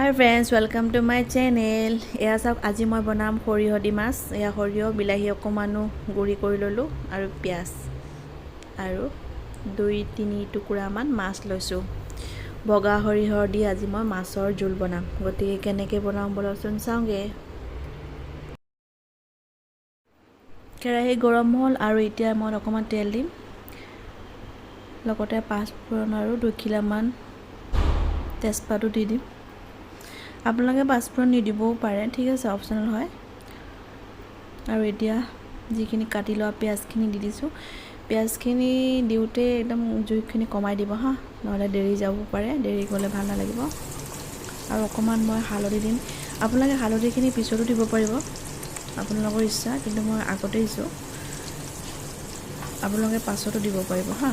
Hi friends, welcome to my channel. এয়া চাওক, আজি মই বনাম সৰিয়হ দি মাছ। এয়া সৰিয়হ, বিলাহী অকণমানো গুড়ি কৰি ল'লোঁ আৰু পিঁয়াজ আৰু 2-3 টুকুৰামান মাছ লৈছোঁ। বগা সৰিয়হ দি আজি মই মাছৰ জোল বনাম। গতিকে কেনেকৈ বনাওঁ ব'লকচোন চাওঁগৈ। কেৰাহী গৰম হ'ল আৰু এতিয়া মই অকণমান তেল দিম, লগতে পাঁচফোৰণ আৰু 2 খিলামান তেজপাতো দি দিম। আপোনালোকে পাঁচফোৰণ নিদিবও পাৰে, ঠিক আছে, অপশ্যনেল হয়। আৰু এতিয়া যিখিনি কাটি লোৱা পিঁয়াজখিনি দি দিছোঁ। পিঁয়াজখিনি দিওঁতে একদম জুইখিনি কমাই দিব হা, নহ'লে দেৰি যাব পাৰে, দেৰি গ'লে ভাল নালাগিব। আৰু অকণমান মই হালধি দিম। আপোনালোকে হালধিখিনি পিছতো দিব পাৰিব, আপোনালোকৰ ইচ্ছা, কিন্তু মই আগতে দিছোঁ। আপোনালোকে পাছতো দিব পাৰিব হা।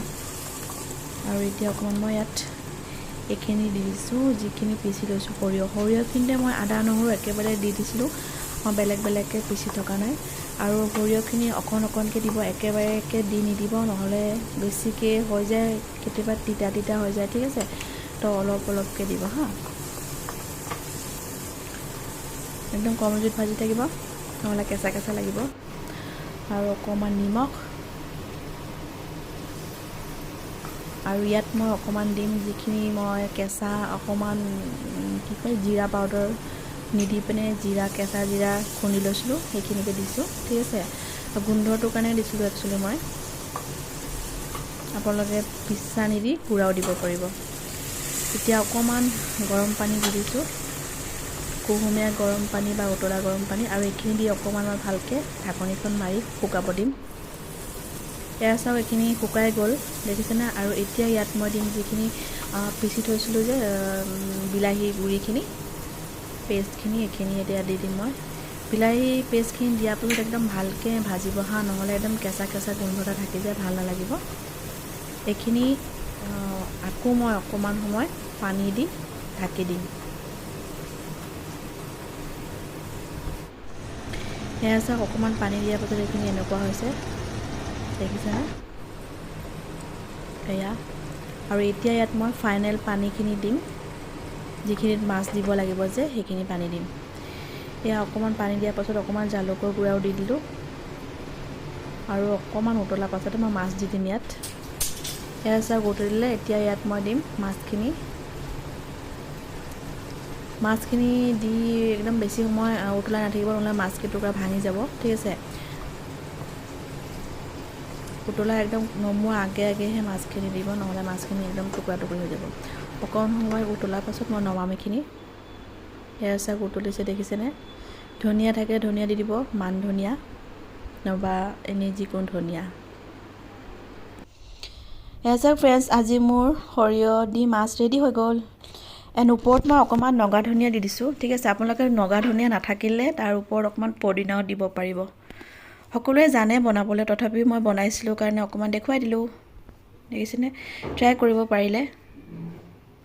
আৰু এতিয়া অকণমান মই ইয়াত এইখিনি দি দিছোঁ, যিখিনি পিচি লৈছোঁ সৰিয়হ। সৰিয়হখিনিতে মই আদা, নহৰু একেবাৰে দি দিছিলোঁ, মই বেলেগ বেলেগকৈ পিচি থকা নাই। আৰু সৰিয়হখিনি অকণ অকণকৈ দিব, একেবাৰেকৈ দি নিদিব, নহ'লে বেছিকৈ হৈ যায়, কেতিয়াবা তিতা তিতা হৈ যায়, ঠিক আছে। তো অলপ অলপকৈ দিব হা। একদম কম জুইত ভাজি থাকিব, নহ'লে কেঁচা কেঁচা লাগিব। আৰু অকণমান নিমখ আৰু ইয়াত মই অকণমান দিম যিখিনি মই কেঁচা অকণমান কি কয় জিৰা পাউডাৰ নিদি পিনে জিৰা, কেঁচা জিৰা খুন্দি লৈছিলোঁ, সেইখিনিকে দিছোঁ, ঠিক আছে। গোন্ধটোৰ কাৰণে দিছিলোঁ একচুৱেলি মই। আপোনালোকে পিছা নিদি গুড়াও দিব পাৰিব। এতিয়া অকণমান গৰম পানী দি দিছোঁ, কুহুমীয়া গৰম পানী বা উতলা গৰম পানী। আৰু এইখিনি দি অকণমান মই ভালকৈ ঢাকনিখন মাৰি শুকাব দিম। এয়া চাওক, এইখিনি শুকাই গ'ল, দেখিছেনে? আৰু এতিয়া ইয়াত মই দিম যিখিনি পিচি থৈছিলোঁ যে বিলাহী গুড়িখিনি, পেষ্টখিনি, এইখিনি এতিয়া দি দিম মই। বিলাহী পেষ্টখিনি দিয়াৰ পাছত একদম ভালকৈ ভাজিব হা, নহ'লে একদম কেঁচা কেঁচা গোন্ধ এটা থাকি যায়, ভাল নালাগিব। এইখিনি আকৌ মই অকণমান সময় পানী দি ঢাকি দিম। এয়া চাওক, অকণমান পানী দিয়াৰ পাছত এইখিনি এনেকুৱা হৈছে, দেখিছেনে? এয়া আৰু এতিয়া ইয়াত মই ফাইনেল পানীখিনি দিম, যিখিনিত মাছ দিব লাগিব যে সেইখিনি পানী দিম। এয়া অকণমান পানী দিয়াৰ পাছত অকণমান জালুকৰ গুড়াও দি দিলোঁ আৰু অকণমান উতলাৰ পাছতে মই মাছ দি দিম ইয়াত। এয়া চাওক, উতলিলে, এতিয়া ইয়াত মই দিম মাছখিনি। মাছখিনি দি একদম বেছি সময় উতলাই নাথাকিব, নহ'লে মাছ কেইটুকুৰা ভাঙি যাব, ঠিক আছে। উতলা একদম নমোৱাৰ আগে আগেহে মাছখিনি দিব, নহ'লে মাছখিনি একদম টুকুৰা টুকুৰি হৈ যাব। অকণ সময় উতলাৰ পাছত মই নমাম এইখিনি। এয়া চাওক, উতলিছে, দেখিছেনে? ধনিয়া থাকে ধনিয়া দি দিব, মান ধনিয়া নাইবা এনেই যিকোনো ধনিয়া। এয়া চাওক ফ্ৰেণ্ডছ, আজি মোৰ সৰিয়হ দি মাছ ৰেডি হৈ গ'ল। এণ্ড ওপৰত মই অকণমান নগা ধনিয়া দি দিছোঁ, ঠিক আছে। আপোনালোকে নগা ধনিয়া নাথাকিলে তাৰ ওপৰত অকণমান পদিনাও দিব পাৰিব। সকলোৱে জানে বনাবলৈ, তথাপিও মই বনাইছিলোঁ কাৰণে অকণমান দেখুৱাই দিলোঁ, দেখিছেনে? ট্ৰাই কৰিব পাৰিলে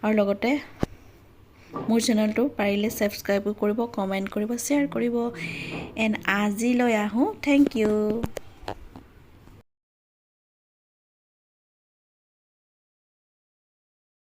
আৰু লগতে মোৰ চেনেলটো পাৰিলে ছাবস্ক্ৰাইবো কৰিব, কমেণ্ট কৰিব, শ্বেয়াৰ কৰিব। এণ্ড আজিলৈ আহোঁ, thank U.